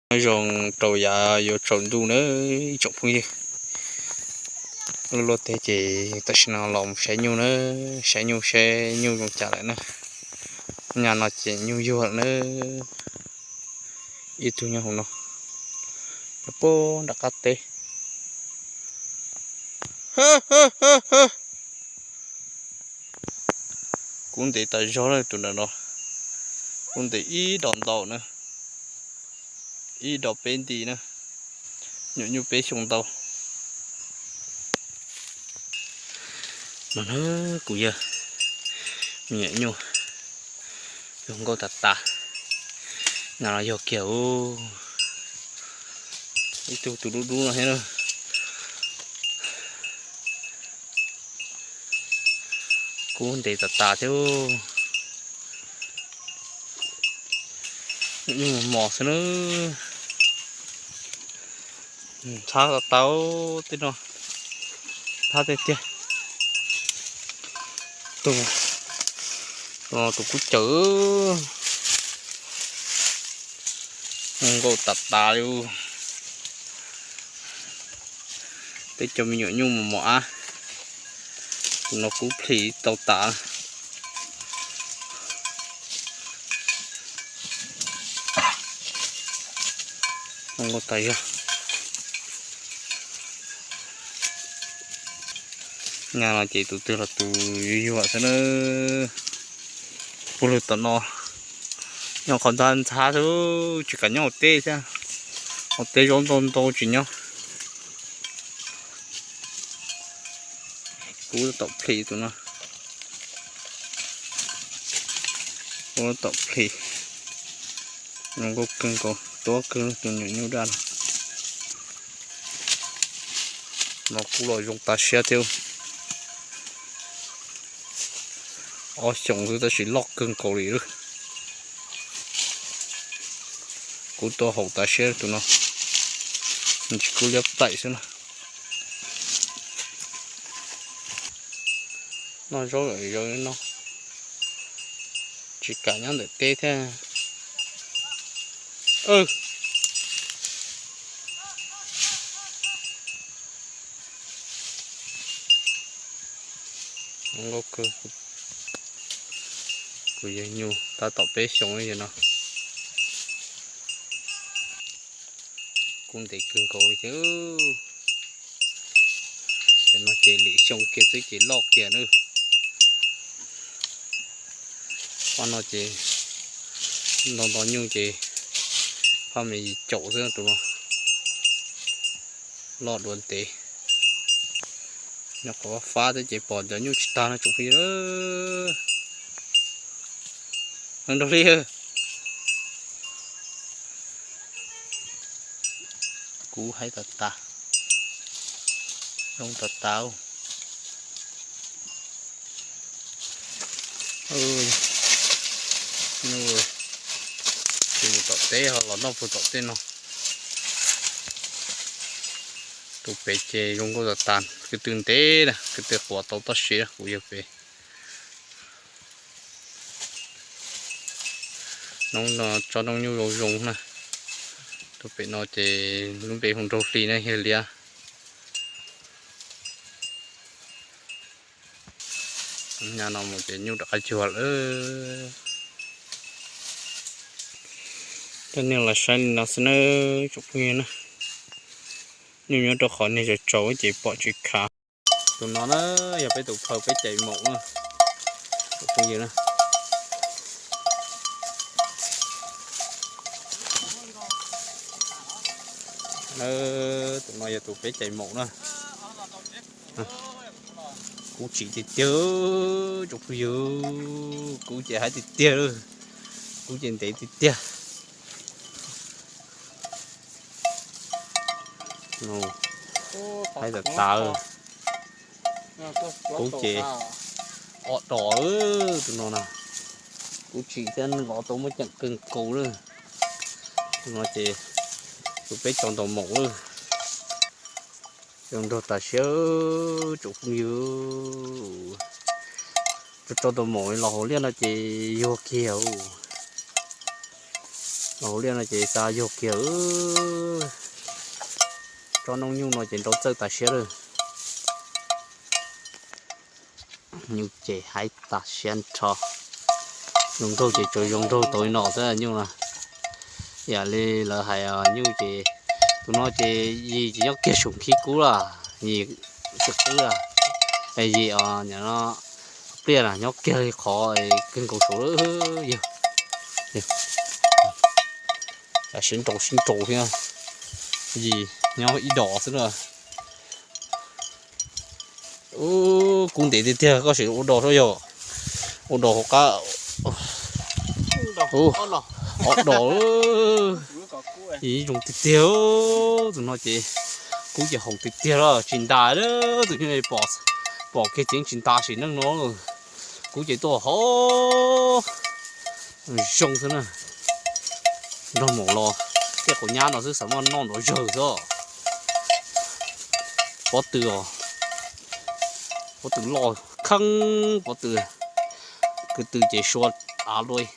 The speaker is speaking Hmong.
Nyob zoo rau yav yuav tsaus ntuj na ib tsoom phooj ywg. Luaj luaj teb ces tam sim no los saib nyuj na, saib nyuj saib nyuj zoo cas lawm na. Nyaj no ces nyuj yuag lawm na. Ib tug nyob hauv no, nyob puag nram qab teb. Kub ntev tas zog na tus nram no, kub ntev ib dos ntau na, ib dos peb nti na, nyuam nyuj peb xyoo ntau. No na, kuv yawg me nyuam nyuj zoo nkauj tas tas, nyob no yog kiag ib tug tus dub dub no thiab na. Kub ntev tas tas thiab, nyuj mos mos xwb na. Ntxhab tas tas tej no, ntxhab tiag tiag. Tus, tus kub caws zoo nkauj tas tas li. Peb cov me nyuam nyuj mos mos ab, tus no kub plhis tau tas. Zoo nkauj tas zog. Nyaj no ces tus twg los tus yuag yuag xwb na. Puag lwg tom no nyob qhov ntxhab ntxhab xwb, tsis kam nyob hauv teb thiab. Hauv teb zaub ntau ntau tsis nyob. Kub tom plhis tus no, kub tom plhis, zoo nkauj kawg nkaus, tuab kawg tus nyuam nyuj daj no. No kub los zoo tas siab thiab. Ob xyoos xwb tab sis loj kawg nkaus li. Kub tuaj haum tas siab tus no, nws tsis kub liab plaim xwb na. Noj zaub lawm zaws no, tsis kam nyob ntawm teb thiab. Nkauj kawg, kuv yawg nyuj tab tom peb xyoos li no. Kub ntev kawg nkaus li thiab. Cov no ces lwm xyoo kiag xwb ces loj kiag na. Phab no ces nto nto nyuj ces phab me yim caum xwb tus no. Loj dua ntev. Nyob qhov fab thiab ces pom cov nyuj tsis tag no tsoom phooj ywg. Nrog li, kub haib tas tas, zoo tas tas. Tsis mus tom teb ho los noj puag tom tej no. Tus pem ces zoo nkauj tas tas, ko tw ntev na, ko tw quav tau toj siab kuv yawg pem. Noob no tsob noob nyuj zoo zoo na. Tus pem no ces lub npe hu nraug hli na yawg liab. Nyaj no mus ces nyuj rov qab cuag lawm. Coj nej los saib li no xwb na tsoom phooj ywg na. Nyuj nyob rau qhov niag tsaus tsaus ces pom tsis khav. Tus no na yog peb tus phaw peb cais maum na tsoom phooj ywg na. Tus no yog tus peb cais maum na. Kub tsim tiag tiag tsoom phooj ywg, kub ces haib tiag tiag, kub ces ntev tiag tiag. Haib tas tas. Kub ces ob dos tus no na. Kub tsim thiab lov tau muaj ceem kawg nkaus lawm. Tus no ces tus peb tso ntaus maum lawm. Zoo nraug tas siab tsoom phooj ywg. Tso tso ntaus maum los hauv liaj no ces yuag kiag. Ua liaj no ces xa yuag kiag. Tsob noob nyuj no ces nrau txawj tas siab lawm. Nyuj ces haib tas siab nrho. Zoo nraug ces tsuas zoo nraug tau li no xwb nyuj na. Yam li lawv hais nyuj ces tus no ces Yis ces nyob kiag saum khib kub lawm, Yis xwb qwb lawm. Yis os, pliaj na nyob kiag li qhov kawg nkaus saud. Yog, sib nraus sib nraus thiab. Yis nyob ib dos xwb na. Ub, kub ntev tiag tiag, koj sim ua dos saib yog. Ua dos hauv qab. Ob dos. Yis zoo tiag tiag. Tus no ces kub ces haum tiag tiag los tsis ntas. Tus nyuj pom kiag tseeb tsis ntas sim neej no. Kub ces tuaj hov zoo xwb na. Nrog maum los tej quav nyab no xwb xav muab noj nrov zawg xwb. Pob tw os, pob tw loj kheeb pob tw. Kwv tw ces sua av luaj.